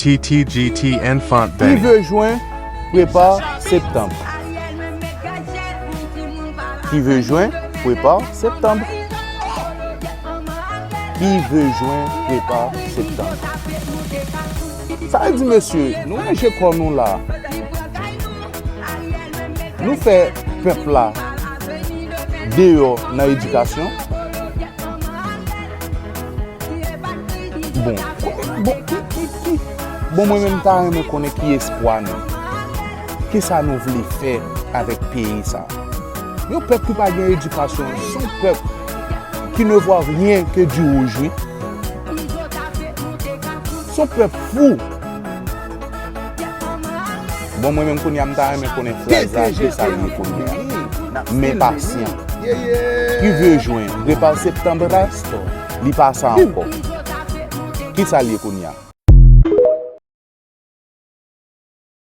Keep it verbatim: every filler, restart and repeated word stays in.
T T G T Enfant Benny. Qui veut juin, prépare septembre. Qui veut juin, prépare septembre. Qui veut juin, prépare septembre. Sa vle di, mesye, nou ranje kò nou la. Nou fè pèp la deyò nan edikasyon. Bon, bon, ki, ki, ki, bon, mwen menm ta renmen konnen ki espwa nou. Kisa nou vle fè avèk peyi sa? Yon pèp ki pa gen edikasyon, se yon pèp qui ne voit rien que du rouge, wi. Se yon pèp fou. Bon, mwen menm kounye a, m ta renmen konnen fraz la, kisa l ye kounye a. Men pasyan. Qui veut juin, prépare septembre la, li pa sa ankò. Kisa l ye kounye a?